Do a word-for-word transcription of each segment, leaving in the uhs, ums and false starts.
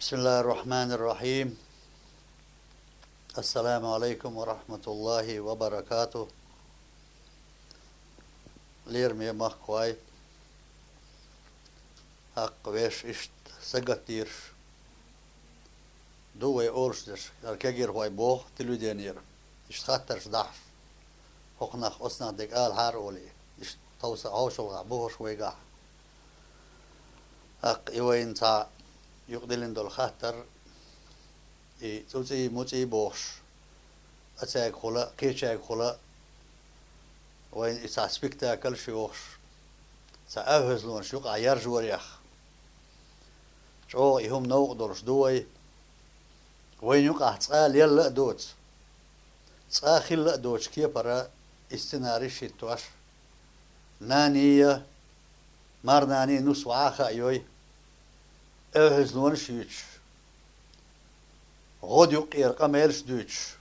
بسم الله الرحمن الرحيم. السلام عليكم ورحمة الله وبركاته. Лераме махкахой, хӀаккха вешан иштта сагатдийраш ду вай олуш дерш, хӀара кегийрхой боху телевиденера. Иштта хаттарш дахьаш, хӀокху нах оцу нах дерг алахьара олий, иштта товса хьошалгӀахь бохуш вайгахь. ТӀаккха и вайна цхьа юкъадиллина долу хаттар, и цӀуцӀий, муцӀий бохуш, оцаьргахула, кхечаьргахула, вайна и цхьа спектакльш йохуш, цхьа аьхьазлонаш юкъахь яржорех, чӀогӀа и хӀума новкъа долуш ду вай. Вайна юкъахь цкъа лелла а доцу, цкъа хилла а доцу кепара и сценарийш хӀиттош, наний а, марнаний а нус ваха а хаайой, аьхьазлонаш а юьйцуш, гӀодаюкъера къамелаш а дуьйцуш,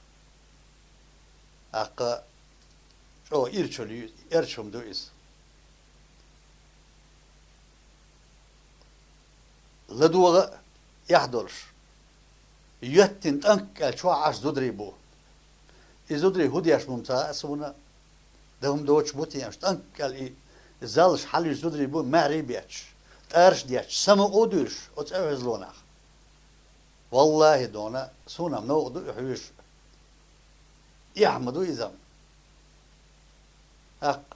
тӀаккха чӀогӀа ирчу-, ирча хӀума ду иза. ЛадогӀа а эхь долуш, йоьттина тӀанккӀел чохь Ӏаш зударий бу. И зударий хӀун деш бу-м ца хаьа суна, дан хӀума доцуш бу те аьлла, тӀанккӀел и заллаш хьалуьйш зударий бу, маьхьарий а бетташ, тӀараш а детташ, самукъа а дуьйлуш оцу аьхьазлонах. Валлахьи, дона, суна-м новкъа ду и хьоьжуш. Эхь ма ду иза-м. ТӀаккха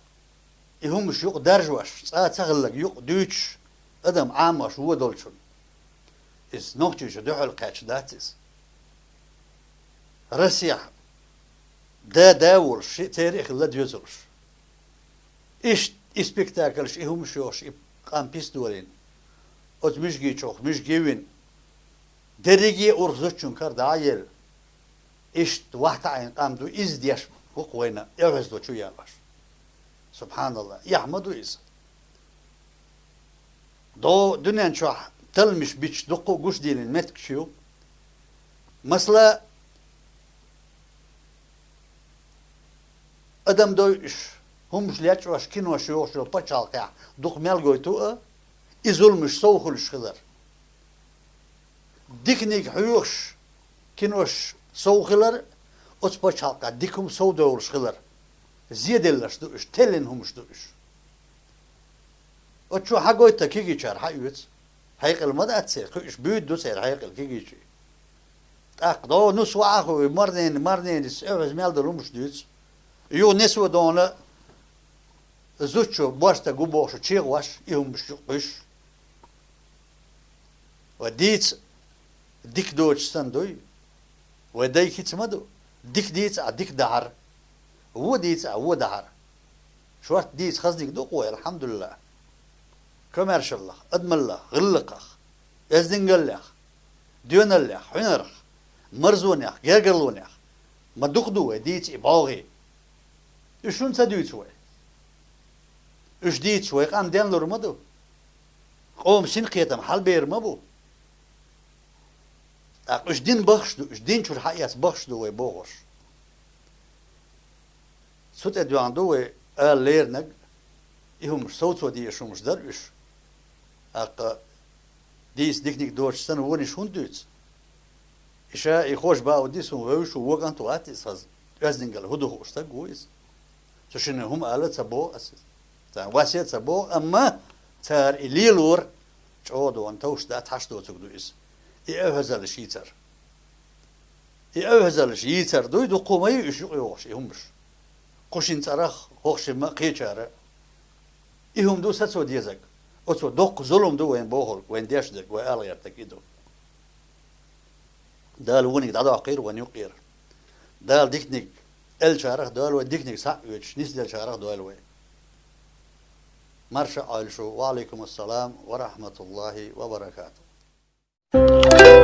и хӀумаш юкъа даржош, цкъа ца хилларг юкъа дуьйцуш, адам Ӏамош вон долчунна. Иза нохчийчу дуьхьал кхаьчна дац иза. Россехь да-да а волуш, ши-, церан а хилла доьзалш. Иштта и спектакльш, и хӀумаш йохуш, и къам пис долийна, оцу мижгичух мижги а вина, дерриге а урх зудчун кара дӀа а елла, иштта вахтаӀийна къам ду, иза деш ву-кх вайна аьхьазло чу ялош. СубхьаналлахӀ, эхь ма ду иза. ДӀо дуьнен чохь талламаш бича дуккха а гучудийлина меттигаш ю. Масала, адам дойуш, хӀумаш лечкъош, кинош йохуш йолу пачхьалкхехь дукха мел гойту а, и зуламаш сов хуьлуш хилар. Диканиг хьоьхуш, кинош сов хилар, оцу пачхьалкхехь дика хӀума сов довлуш хилар. Зеделларш ду уьш, теллина хӀумаш ду уьш. Оцу чу хьагойту кегийчара хьаоьцу. Хьекъал ма дац церан, кхуьуш буьйда ду церан хьекъал кегийчийн. ТӀаккха дӀо нус ваха а хуьлу, марнена, марненис аьхьаза мел долу хӀумаш дуьйцу. Юха несо дона зудчо божтаг ву бохуш чегӀош, и хӀумаш юкъа кхуьссуш. Вай дийца дика доцуш санна дуй? Вай дай хица ма ду. Дика дийца а дика дахьара. Вон дийца а вон дахьара. Шорта дийца хазниг ду-кх вай, алхьамдулиллахӀ. Комаьршаллах, адамаллах, гӀиллакхах, оьздангаллех, доьналлех, хьуьнарх, марзонех, гергарлонех. Ма дукха ду вай дийца и бӀогӀий. Уьш хӀунда ца дуьйцу вай? Уьш дийцаш вай къам денлур ма ду. Къоман синкхетам хьалабер ма бу. ТӀаккха уьш дина бахаш ду, уьш динчуьра хьаэца бахаш ду вай бохурш. Цу тӀе доьгӀна ду вай ала леринарг, и хӀумаш совцо дезаш хӀумаш дара уьш. ТӀаккха дийца диканиг доцуш санна вонаш хӀунда дуьйцу? И ша и хож баа ди суна вевзаш ву, вон кӀант вац иза хаза. ОьздангаллехӀ хӀун ду хууш стаг ву иза. Цу шинна хӀума ала а ца боху ас иза. Царна вас а ца боху, амма цара и лелор чӀогӀа дона товш дац, хьаш доцург ду иза. И аьхьазаллаш йийцар. И аьхьазаллаш йийцар дуй, дуккха ма ю уьш юкъайогӀуш и хӀумаш. Кху шина цӀарах, хӀокху шимма а кхечара. И хӀума ду сацо дезарг. Оцо доккха зулам ду вайна бохург, вайна деш дерг, вай ала гӀертарг и ду. Дала вониг дӀадоккхийра вайна юккъера. Дала диканиг элчарах а дойла вай, диканиг схьа а оьцуш, нисделчарах а дойла вай. Марша Ӏойла шу. Ва Ӏалайкум ассалам ва рахьматуллахӀи ва баракатухӀ.